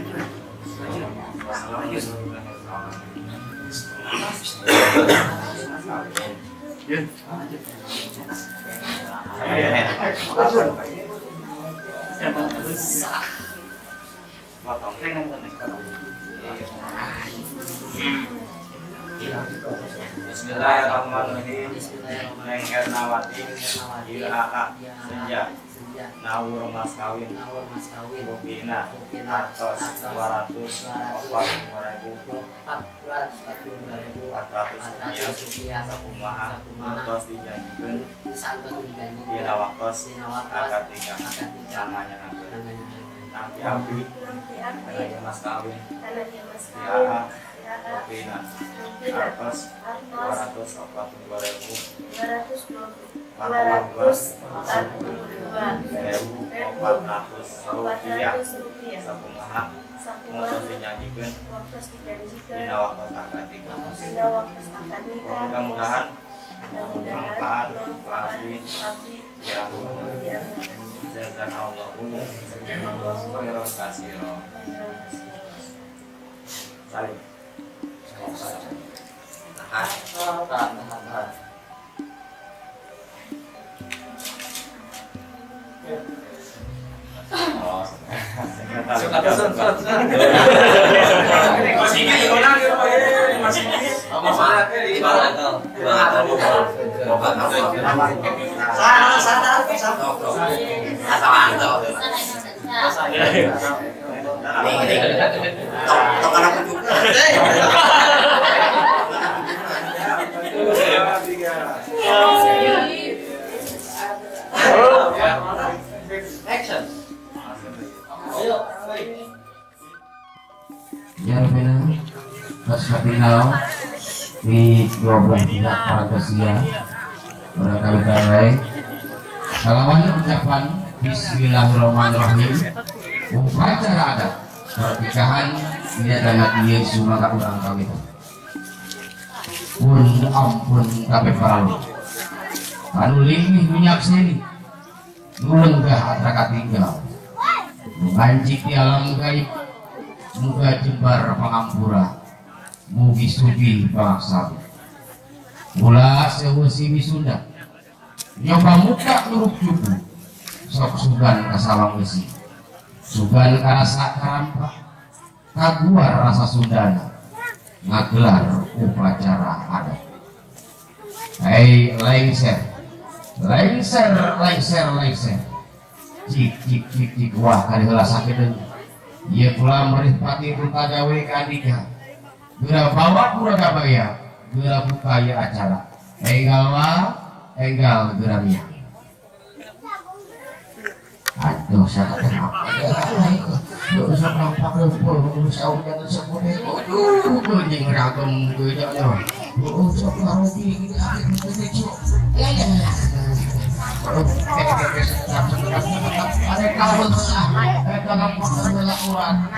Wassalamualaikum. Bismillahirrahmanirrahim. Neng Ernawati, Ieu Aa Senja nawur mas kawin buktina artos Rp242.400, sakumaha nu tos dijanjikeun dina waktos akad nikah. Nganyangakeun nampi abdi kana ieu mas kawin ti Aa, buktina artos 242.000 Rp400, sakumaha nu tos dijanjikeun dina waktos akad nikah. Mudah-mudahan manfaat ku abdi diampun. Jazakallahu khairan katsira. Salim. Tahan, tahan, tahan, tahan. Oh, Suka sun, sun, sun. Masih ini, masih ini. Sana, sana, sana. Tok anak juga. Action. Ayo. Ya, Rupina, pas final di dua belah pihak para pesia barangkali baik. Kalawan ucapan Bismillahirrahmanirrahim, upacara adat pernikahan diadakan Yesus maka urang kawin pun ampun kabeh paralu anu linggih minyak sini nu lenggah atra katinggal nu ngancik di alam gaib, muga jembar pangampura, mugi sugih pangaksabi. Kula sewu siwi Sunda nyoba muka nurup cupu sok sugan kasawang besi sugan karasa karampa kaguar rasa Sundana ngagelar upacara adat. Hei lengser lengser lengser lengser, cik cik cik cik, wah kali heula sakit deui. Ieu kula merih pati gawe ka andika geura bawa pura kabaya geura buka ieu acara, enggal wa enggal geura miang. Aduh, saya kata apa? Aduh, sok nampak lumpur, saung jangan sepuluh. Aduh, anjing ragam gue jangan. Oh, sok ngarobi gini akhir gini cuk. Ya ya. Ada kawin lah, dalam lakuan.